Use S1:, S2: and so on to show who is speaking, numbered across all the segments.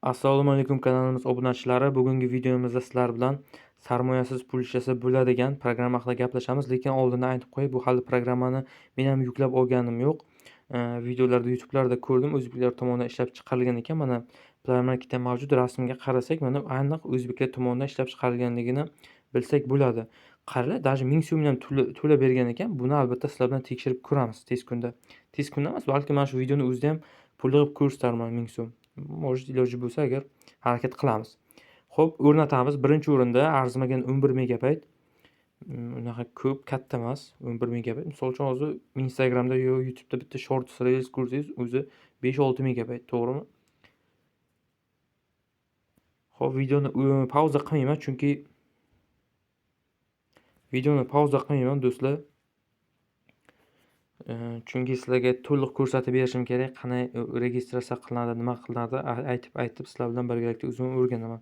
S1: Assalomu alaykum, kanalimiz obunachilari. Bugungi videomizda sizlar bilan sarmoyasiz pul ishlasa bo'ladigan programma haqida gaplashamiz. Lekin oldindan aytib qo'yay, bu hali programmani men ham yuklab olganim yo'q. Videolarda, YouTube'larda ko'rdim, o'zbeklar tomonidan ishlab chiqarilgan ekan. Mana, Play Marketda mavjud rasmga qarasak, mana aniq o'zbeklar tomonidan ishlab chiqarilganligini bilsak bo'ladi. Qaranglar, даже 1000 so'mni ham to'lab bergan ekan. Buni albatta sizlar bilan tekshirib ko'ramiz tez kunda. Tez kunda emas, balki mana shu videoni o'zida ham pul yig'ib ko'rsatarman 1000 so'm. Может, iloji bo'lsa agar harakat qilamiz. Xo'p, o'rnatamiz. Birinchi o'rinda arzimagan 11 megabayt. Unaqa ko'p katta emas, 11 megabayt. Misol uchun, hozir Instagramda yo YouTube'da bitta shorts, reels ko'rsangiz, o'zi 5-6 megabayt, to'g'rimi? Xo'p, videoni pauza qilmayman, chunki videoni pauza qilmayman, do'stlar. Chunki sizlarga to'liq ko'rsatib berishim kerak, qanday registratsiya qilinadi, nima qilinadi, aytib-aytib sizlar bilan birgalikda o'zim o'rganaman.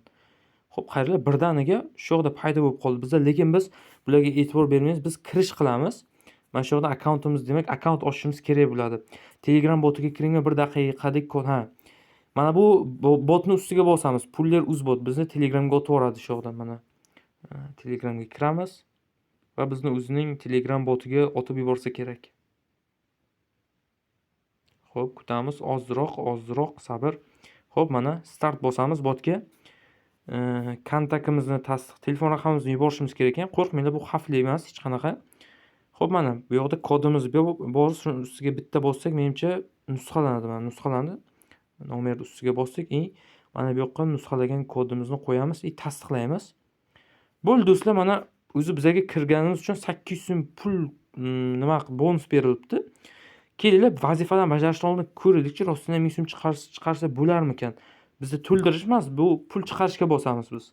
S1: Xo'p, qaranglar, birdaniga shu yoqda paydo bo'lib qoldi bizda, lekin biz bularga e'tibor bermaymiz, biz kirish qilamiz. Mana shu yoqda akkauntimiz, demak, akkaunt ochishimiz kerak bo'ladi. Telegram botiga kiring va bir daqiqalik kod, ha. Mana bu botni ustiga bosamiz. Puller uz bot bizni Telegramga otib yuboradi shu yoqdan mana. Telegramga kiramiz va bizni o'zining Telegram botiga otib yuborsa kerak. Xo'p, kutamiz ozroq, ozroq sabr. Xo'p, mana start bosamiz botga. Kontaktimizni tasdiq, telefon raqamimizni yuborishimiz kerak ekan. Qo'rqmanglar, bu xavfli emas hech qanaqa. Xo'p, mana bu yoqda kodimiz bor, shuni ustiga bitta bossak, menimcha nusxalanadi. Mana, nusxalandi. Nomerni ustiga bosdik и mana bu yoqqa nusxalagan kodimizni qo'yamiz и tasdiqlaymiz. Bo'ldi, do'stlar, mana o'zi bizaga kirganimiz uchun 800 so'm pul nima bonus berilibdi. Kelinglar, vazifalarni bajarishdan oldin ko'raylikchi, rostdan ham 1000 so'm chiqarsa bo'larmikan? Bizda to'ldirish emas, bu pul chiqarishga bosamiz biz.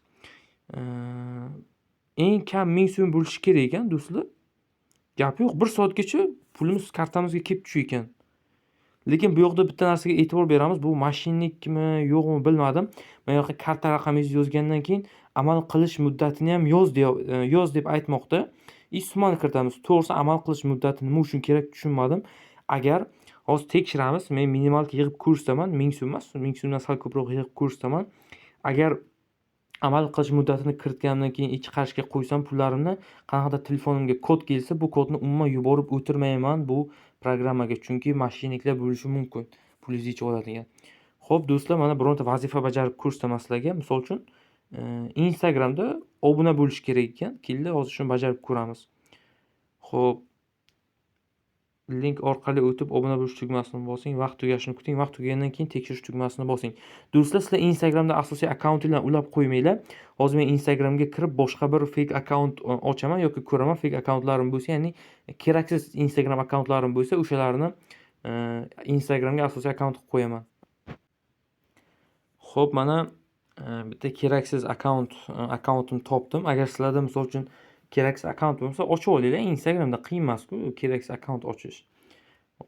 S1: Eng kam 1000 so'm bo'lishi kerak ekan, do'stlar. Gap yo'q, 1 soatgacha pulimiz kartamizga kelib tushar ekan. Lekin bu yoqda bitta narsaga e'tibor beramiz. Bu мошенник mi, yo'qmi, bilmadim. Mana yoqqa karta raqamingizni yozgandan keyin amal qilish muddatini ham yoz deb aytmoqda. И summani kiritamiz. To'g'risi, amal qilish muddati nima uchun kerak, tushunmadim. Agar hozir tekshiramiz, men minimalka yig'ib ko'rsataman, 1000 so'm emas, 1000 so'mdan sal ko'proq yig'ib ko'rsataman. Agar amal qilish muddatini kiritganimdan keyin chiqarishga qo'ysam pullarimni, qanaqadir telefonimga kod kelsa, bu kodni umuman yuborib o'tirmayman bu programmaga, chunki мошенник lar bo'lishi mumkin, pulingizni yechib oladigan. Xo'p, do'stlar, mana bironta vazifa bajarib ko'rsataman sizlarga. Misol uchun, Instagramda obuna bo'lish kerak ekan. Kelinglar, hozir shuni bajarib ko'ramiz. Xo'p. Link orqali o'tib, obuna bo'lish tugmasini bosing, vaqt tugashini kuting, vaqt tugagandan keyin tekshirish tugmasini bosing. Do'stlar, sizlar Instagramda asosiy akkauntinglarni ulab qo'ymanglar. Hozir men Instagramga kirib boshqa bir fake akkaunt ochaman yoki ko'raman, fake akkauntlarim bo'lsa, ya'ni keraksiz Instagram akkauntlarim bo'lsa, o'shalarni Instagramga asosiy akkaunt qilib qo'yaman. Xo'p, mana bitta keraksiz akkauntimni topdim. Agar sizlarda, misol uchun, keraksiz akkaunt bo'lmasa, ochib olinglar. Instagramda qiyin emas-ku keraksiz akkaunt ochish.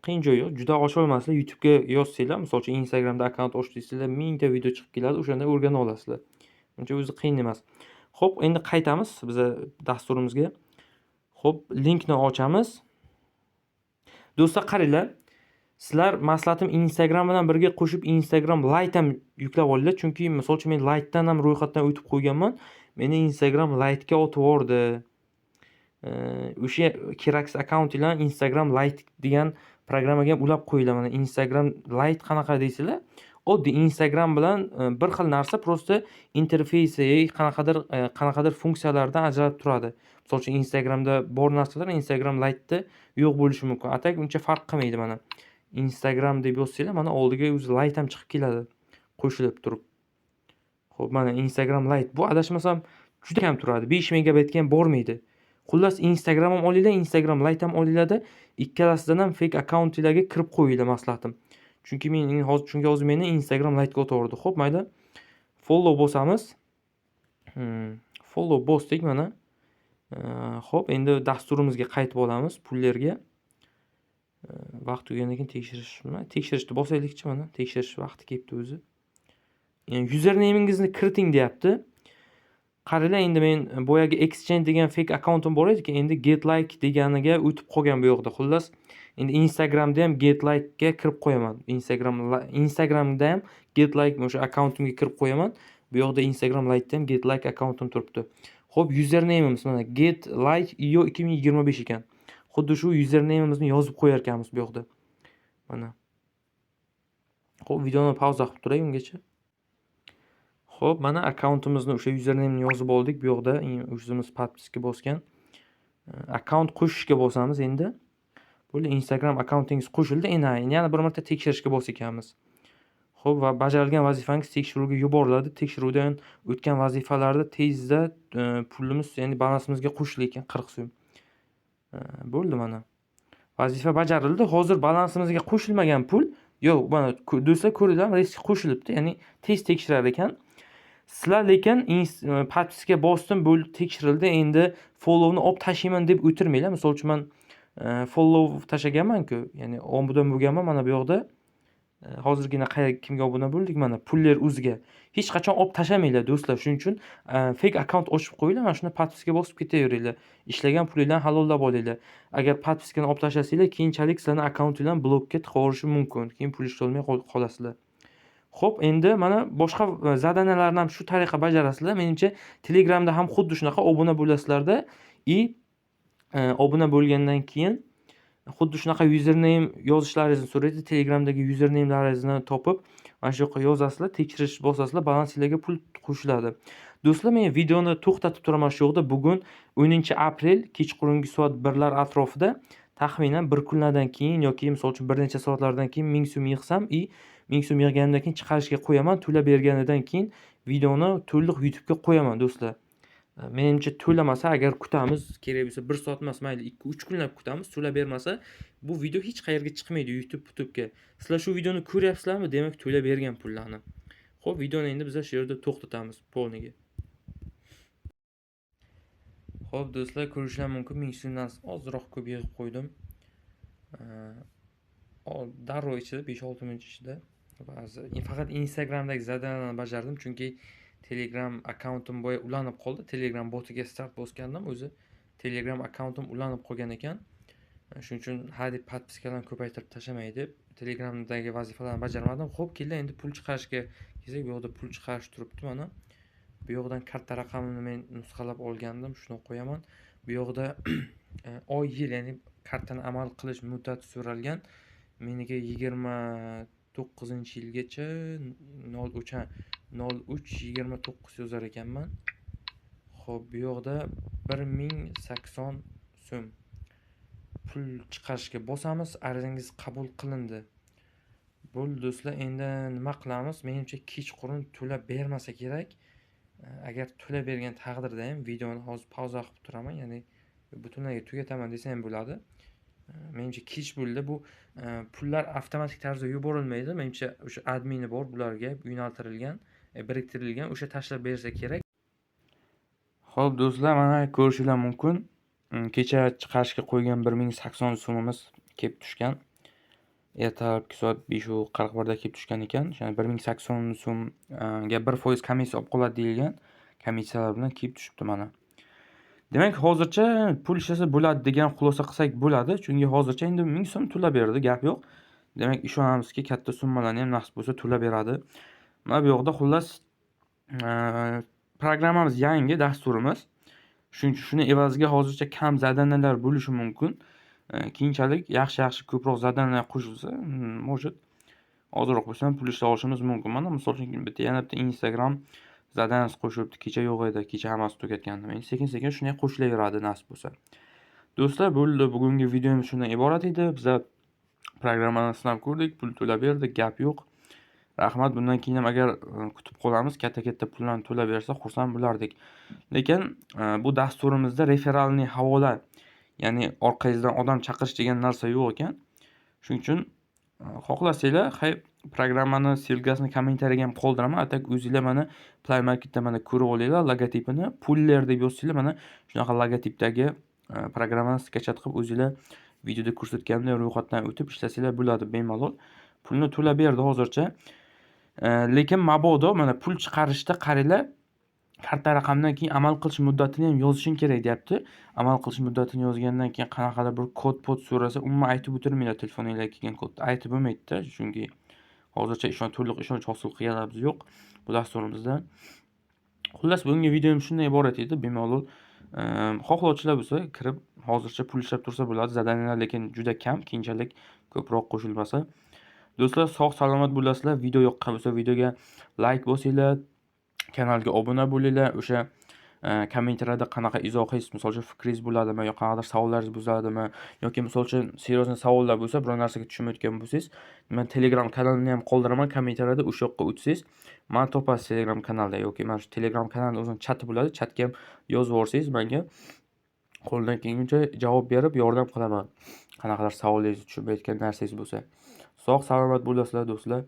S1: Qiyin joyi yo'q. Juda ocha olmasizlar, YouTube'ga yozsanglar, misol uchun, Instagramda akkaunt och desanglar, mingta video chiqib keladi, o'shanda o'rgana olasizlar. Uncha o'zi qiyin emas. Xo'p, endi qaytamiz biza dasturimizga. Xo'p, linkni ochamiz. Do'stlar, qaranglar. Sizlar, maslahatim, Instagram bilan birga qo'shib Instagram Lite ham yuklab olinglar, chunki misol uchun men Lite'dan ham ro'yxatdan o'tib qo'yganman. Meni Instagram Lite'ga otib yubordi. O'sha keraksiz akkauntinglarni Instagram Lite degan programmaga ham ulab qo'yinglar. Mana, Instagram Lite qanaqa deysizlar? Oddiy Instagram bilan bir xil narsa, просто interfeysi qanaqadir funksiyalardan ajralib turadi. Misol uchun, Instagramda bor narsalar Instagram Lite'da yo'q bo'lishi mumkin. А так uncha farq qilmaydi mana. Instagram deb yozsanglar, mana oldiga o'zi Lite ham chiqib keladi qo'shilib turib. Xo'p, mana Instagram Lite. Bu, adashmasam, juda kam turadi. 5 megabaytga ham bormaydi. Xullas, Instagram ham olinglar, Instagram Lite ham olinglarda, ikkalasidan ham fake akkauntinglarga kirib qo'yinglar, maslahatim. Chunki hozir meni Instagram Lite'ga o'taverdi. Xo'p, mayli. Follow bosamiz. Follow bosdik mana. Xo'p, endi dasturimizga qaytib olamiz, pullarga. Vaqt tugagandan keyin tekshirish, tekshirishni bosaylikchi mana, tekshirish vaqti kelibdi o'zi. Usernameingizni kiriting deyapti. Qaranglar, endi men boyagi exchange degan fake akkauntim bor edi, endi get like deganiga o'tib qolgan bu yoqda. Xullas, endi Instagramda ham get like'ga kirib qo'yaman. Instagramda ham get like o'sha akkauntimga kirib qo'yaman. Bu yoqda Instagram Lite'da ham get like akkauntim turibdi. Xo'p, username'imiz mana get like io 2025 ekan. Xuddi shu username'imizni yozib qo'yar ekanmiz bu yoqda. Mana. Xo'p, videoni pauza qilib turay ungacha. Xo'p, mana akkauntimizni, o'sha username'ni yozib oldik. Bu yoqda o'zimiz подписка bosgan. Akkaunt qo'shishga bosamiz endi. Bo'ldi, Instagram akkauntingiz qo'shildi. Endi yana bir marta tekshirishga bos ekanmiz. Xo'p, va bajarilgan vazifangiz tekshiruvga yuboriladi. Tekshiruvdan o'tgan vazifalarda tezda pulimiz, ya'ni balansimizga qo'shilar ekan 40 so'm. Bo'ldi mana. Vazifa bajarildi. Hozir balansimizga qo'shilmagan pul. Yo'q, mana, do'stlar, ko'ringlarmi, резко qo'shilibdi. Ya'ni tez tekshirar ekan. Sizlar lekin подписка bosdim, bo'ldi, tekshirildi. Endi followni olib tashlayman deb o'tirmanglar. Misol uchun, man follow tashlaganman-ku, ya'ni obuna bo'lganman mana bu yoqda. Hozirgina kimga obuna bo'ldik? Mana, Puller uzga. Hech qachon olib tashlamanglar, do'stlar. Shuning uchun fake akkaunt ochib qo'yinglar, mana shunda подписка bosib ketaveringlar. Ishlagan pulinglarni halollab olinglar. Agar подписка ni olib tashlasanglar, keyinchalik sizlarni akkauntinglarni blokka tiqib yuborishi mumkin. Keyin pul ishlolmay qolasizlar. Xo'p, endi mana boshqa задания larni ham shu tariqa bajarasizlar. Menimcha, Telegramda ham xuddi shunaqa obuna bo'lasizlarda и obuna bo'lgandan keyin xuddi shunaqa username yozishlaringizni so'raydi. Telegramdagi usernamelaringizni topib, mana shu yoqqa yozasizlar, tekshirish bosasizlar, balansinglarga pul qo'shiladi. Do'stlar, men videoni to'xtatib turaman shu yoqda. Bugun 10-aprel, kechqurungi soat 1 lar atrofida, taxminan bir kunlardan keyin yoki misol uchun bir necha soatlardan keyin 1000 so'm yig'sam и 1000 so'm yig'ganimdan keyin chiqarishga qo'yaman. To'lab berganidan keyin videoni to'liq YouTube'ga qo'yaman, do'stlar. Menimcha, to'lamasa agar, kutamiz, kerak bo'lsa 1 soat emas, mayli, 2-3 kunlab kutamiz. To'lab bermasa, bu video hech qayerga chiqmaydi YouTube, YouTube'ga. Sizlar shu videoni ko'ryapsizlarmi? Demak, to'lab bergan pullarni. Xo'p, videoni endi biz shu yerda to'xtatamiz полный. Xo'p, do'stlar, ko'rishlar mumkin. 1000 so'mdan ozroq ko'p yig'ib qo'ydim. Darrov ichida, 5-6 minut ichida. Ba'zi faqat Instagramdagi задания larni bajardim, chunki Telegram akkauntim boya ulanib qoldi. Telegram botiga start bosgandim, o'zi Telegram akkauntim ulanib qolgan ekan. Shuning uchun hadeb подписка larni ko'paytirib tashlamay deb Telegramdagi vazifalarni bajarmadim. Xo'p, keldi, endi pul chiqarishga kelsak, bu yoqda pul chiqarish turibdi mana. Bu yoqdan karta raqamini men nusxalab olgandim, shuni qo'yaman. Bu yoqda oy, yil, ya'ni kartani amal qilish muddati so'ralgan. Meniki 29-yilgacha, 03, 03 29 yozar ekanman. Xo'p, bu yoqda 1080 so'm. Pul chiqarishga bosamiz, arizangiz qabul qilindi. Bo'ldi, do'stlar, endi nima qilamiz? Menimcha, kechqurun to'lab bermasa kerak. Agar to'lab bergan taqdirda ham videoni hozir pauza qilib turaman, ya'ni butunlayga tugataman desa ham bo'ladi. Menimcha, kech bo'ldi. Bu pullar avtomatik tarzda yuborilmaydi. Menimcha, o'sha admini bor, bularga yo'naltirilgan, biriktirilgan, o'sha tashlab bersa kerak. Xo'p, do'stlar, mana ko'rishinglar mumkin. Kecha chiqarishga qo'ygan 1080 so'mimiz kelib tushgan. Ertalabki soat 5:41 da kelib tushgan ekan. Ya'ni 1080 so'mga 1% komissiya olib qoladi deyilgan. Komissiyalar bilan kelib tushibdi mana. Demak, hozircha pul ishlasa bo'ladi degan xulosa qilsak bo'ladi. Chunki hozircha endi 1000 so'm to'lab berdi, gap yo'q. Demak, ishonamizki, katta summalarni ham nasib bo'lsa to'lab beradi. Mana bu yoqda, xullas, programmamiz yangi, dasturimiz. Shuning uchun shuni evaziga hozircha kam задания lar bo'lishi mumkin. Keyinchalik yaxshi-yaxshi ko'proq задания lar qo'shilsa, может, ozroq bo'lsa ham pul ishlab olishimiz mumkin. Mana, misol uchun, bitta, yana bitta Instagram задания si qo'shilibdi. Kecha yo'q edi, kecha hammasini tugatgandim. Endi sekin-sekin shunday qo'shilaveradi nasib bo'lsa. Do'stlar, bo'ldi, bugungi videomiz shundan iborat edi. Biza programmani sinab ko'rdik, pul to'lab berdi, gap yo'q. Rahmat. Bundan keyin ham agar kutib qolamiz, katta-katta pullarni to'lab bersa, xursand bo'lardik. Lekin bu dasturimizda реферальный havola, ya'ni orqangizdan odam chaqirish degan narsa yo'q ekan. Shuning uchun xohlasanglar, hay, programmani ссылка sini kommentariyaga ham qoldiraman. А так o'zinglar mana Play Marketda mana ko'rib olinglar logotipini. Puller deb yozsanglar, mana shunaqa logotipdagi programmani скачать qilib, o'zinglar videoda ko'rsatganimdek ro'yxatdan o'tib ishlasanglar bo'ladi bemalol. Pulni to'lab berdi hozircha. Lekin mabodo mana pul chiqarishda qaranglar, Karta raqamidan keyin amal qilish muddatini ham yozishing kerak deyapti. Amal qilish muddatini yozgandan keyin qanaqadir bir kod-pod so'rasa, umuman aytib o'tirmanglar telefoninglarga kelgan kodni. Aytib bo'lmaydi-da, chunki hozircha to'liq ishonch hosil qilganimiz yo'q bu dasturimizdan. Xullas, bugungi videom shundan iborat edi. Bemalol xohlovchilar bo'lsa kirib, hozircha pul ishlab tursa bo'ladi. Задания lar lekin juda kam, keyinchalik ko'proq qo'shilmasa. Do'stlar, sog' salomat bo'lasizlar. Video yoqqan bo'lsa, videoga layk bosinglar, kanalga obuna bo'linglar. O'sha kommentariyada qanaqa izohingiz, misol uchun, fikringiz bo'ladimi yo qanaqadir savollaringiz bo'ladimi yoki, misol uchun, серьезный savollar bo'lsa, biror narsaga tushunmayotgan bo'lsangiz, men Telegram kanalimni ham qoldiraman kommentariyada, o'sha yoqqa o'tsangiz, mani topasiz Telegram kanalda yoki mana shu Telegram kanalni o'zini chati bo'ladi. Chatga ham yozib yuborsangiz, menga qo'ldan kelguncha javob berib yordam qilaman. Qanaqadir savolingiz, tushunmayotgan narsangiz bo'lsa. Sog' salomat bo'lasizlar, do'stlar.